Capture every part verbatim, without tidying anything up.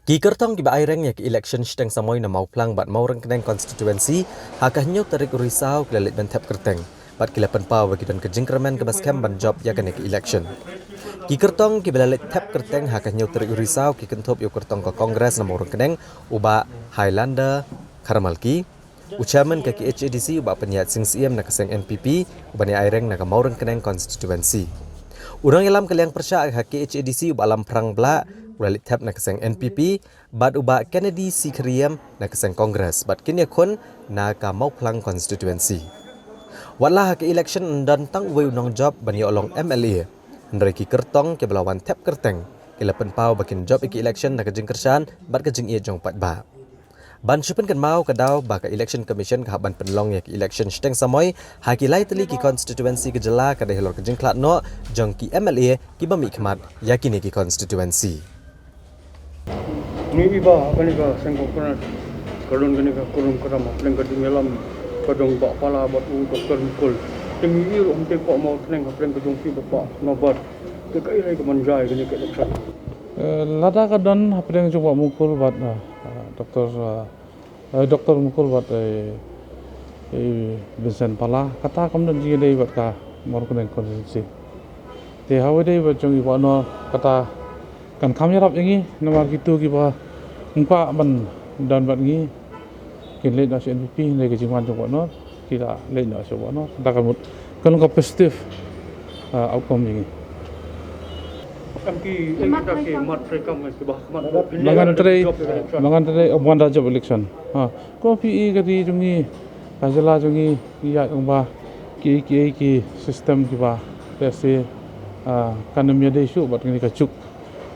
Ki kyrtong kiba aireng ïa ka election shiteng samoi na Mawphlang bad Mawryngkneng constituency ha ka hynñiew tarik u Risaw ki la leit ban thep kyrteng bad ki la pynpaw ba ki don ka jingkyrmen kaba skhem ban jop ïa kane ka election. Ki kyrtong kiba la leit thep kyrteng ha ka hynñiew tarik u Risaw ki kynthup ïa u kyrtong ka Congress na Mawryngkneng, u Bah Highlander Kharmalki, u chairman ka K H A D C u Bah Pynïaid Sing Syiem na ka seng N P P, uban ïa aireng na ka Mawryngkneng constituency. U nongïalam ka liang pyrshah ka K H A D C u Bah Lamphrang Blah u la leit thep na ka seng N P P, bad u Bah Kennedy C Kharyiam na ka seng Congress, bad kin ïakhun na ka Mawphlang constituency. Wat la ha ka election yn don tang uwei u nongjop ban ïoh long M L A, hynrei ki kyrtong kiba la wan thep kyrteng ki la pynpaw ba kin jop ïa ka election na ka jingkyrshan bad ka jingïeit jong paidbah. Ban shu pynkynmaw ka daw ba ka Election Commission ka hap ban pynlong ïa ka election shiteng samoi ha ki lai tylli ki constituency ka jylla ka dei halor ka jingkhlad noh jong ki M L A kiba mihkhmat ïa kine ki constituency. Ngi i ba kane ka seng Congress ka don kane ka kurum kram hapdeng ka jingïalam ka jong Bah Pala bad u Doctor Mukul. Te ngi i ruh hangtei Mawryngkneng hapdeng ka jong ki Bah Norbert. Te kaei lai ka ban jia ïa kane ka election? Eh, lada ka don hapdeng jong Bah Mukul bad, eh, eh, Doctor, eh, eh, Doctor Mukul bad, eh, eh, Vincent Pala, kata kam don jingïadei bad ka Mawryngkneng constituency. Te haba ïadei bad jong i Bah Nor, kata kan kham ïarap ïa ngi, namar kito kiba ym kwah ban don bad ngi kin leit noh sha N P P, hynrei ka jingwan jong Bah Nor, ki la leit noh sha Bah Nor. Da ka mut, kan long ka positive, ah, outcome jong ngi. Em ki, em kita ki mat treikam kiba khmat. Ba ngan trei, ba ngan trei, oh, ba ngan da jop election. Ha, ko phi i ka ri jong ngi, ka jylla jong ngi, ïa ong ba ki, ki, ki system kiba, let's say, ah, kan ym ïadei shuh bad kane ka juk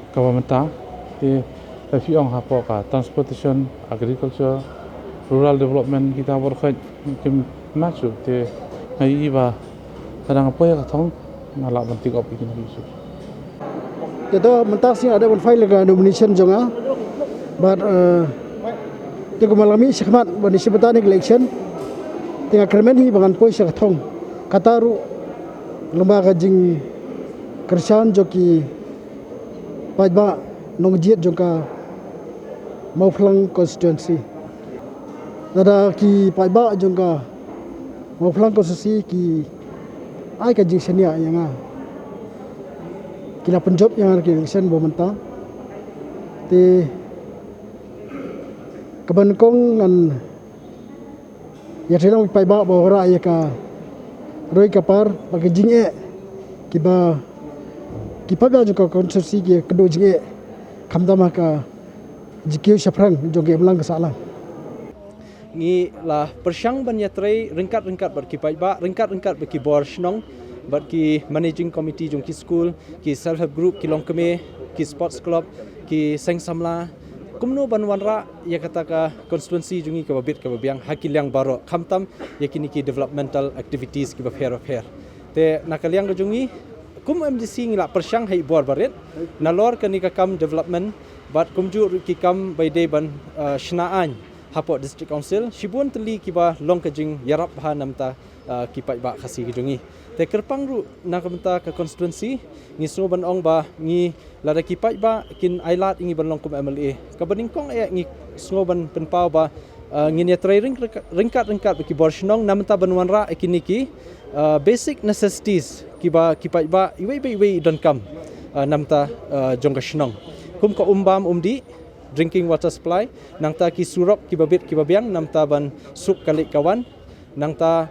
kaba mynta, te lada phi ong hapoh ka transportation, agriculture, rural development, kita baroh khoit kim match shuh, te nga ïohi ba lada nga poi ha ka thong nga lah ban tick off ïa kine ki issue. Te to mynta sngi nga dei ban file ka nomination jong nga. Bad, eh, te kumba la mih shakhmat ban ïashim bynta ïa ka election, te nga kyrmen hi ba ngan poi sha ka thong. Kata ruh lyngba ka jingkyrshan jong ki paidbah nongjied jong ka Mawphlang constituency. Lada ki paidbah jong ka Mawphlang constituency ki ai ka jingshaniah ïa nga, ki la pynjop ïa nga ha ka election ba mynta. Te kaba nyngkong ngan ïatreilang bad ki paidbah ba wanrah ïa ka roi ka par bad ka jingeh, kiba ki paidbah jong ka constituency ki kynduh jingeh khamtam ha ka jingkiew shaphrang jong ka imlang ka sahlang. Ngi la pyrshang ban ïatrei ryngkat ryngkat bad ki paidbah, ryngkat ryngkat bad ki bor shnong, bad ki managing committee jong ki skul, ki self help group, ki longkmie, ki sports club, ki seng samla, kumno ban wanrah ïa kata ka constituency jong ngi kaba bit kaba biang ha ki liang baroh, khamtam ïa kine ki developmental activities kiba pher ba pher. Te na ka liang ka jong ngi kum M D C ngi la pyrshang ha i bor barit nalor kane ka kam development, bad kumjuh ruh ki kam ba ïadei ban, uh, shna aiñ hapoh District Council, shibun tylli kiba long ka jingïarap bha na ka bynta, uh, ki paidbah Khasi ki jong ngi. Te kyrpang ruh na ka bynta ka constituency, ngi sngew ban ong ba ngi, lada ki paidbah kin ailad ïa ngi ban long kum M L A, kaba nyngkong eh ngi sngew ban pynpaw ba, uh, ngin ïatrei ryng-, ryngkat ryngkat bad ki bor shnong na ka bynta ban wanrah ïa kine ki, uh, basic necessities kiba ki paidbah iwei pa iwei i donkam, uh, na ka bynta, uh, jong ka shnong, kum ka um bam um dih, drinking water supply, nangta ki surok kiba bit kiba biang na ka bynta ban suk ka leit ka wan, nangta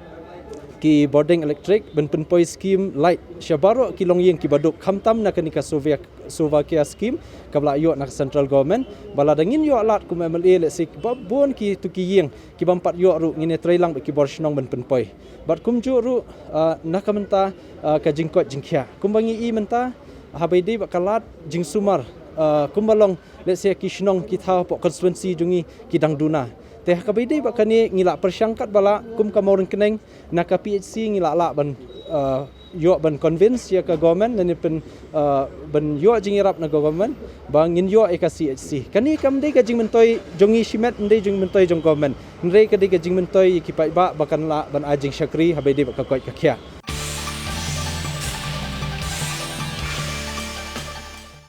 ki bording electric, ban pynpoi skim light sha baroh ki longïing kiba duk, khamtam na kane ka Sovia-, Sovakia scheme kaba la ïoh na ka central government. Ba lada ngin ïoh lad kum M L A, let's say, ba bun kito ki ïing ki bym pat ïoh ruh, ngin ïatreilang bad ki bor shnong ban pynpoi. Bad kumjuh ruh, ah, na ka bynta, ah, ka jingkoit jingkhiah, kumba ngi i mynta, haba ïadei bad ka lad jingsumar, ah, kumba long, let's say, ki shnong ki thaw hapoh constituency jong ngi ki dang duna. Te ha kaba ïadei bad kane ngi la pyrshang katba lah, kum ka Mawryngkneng, na ka P H C ngi la lah ban, uh, ïoh ban convince ïa ka government, lane pyn, uh, ban ïoh jingïarap na ka government ba ngin ïoh ïa ka C H C. Kane kam dei ka jingmyntoi jong ngi shimet, ym dei jingmyntoi jong government, hynrei ka dei ka jingmyntoi ïa ki paidbah ba kan lah ban ai jingshakri haba ïadei bad ka koit ka khiah.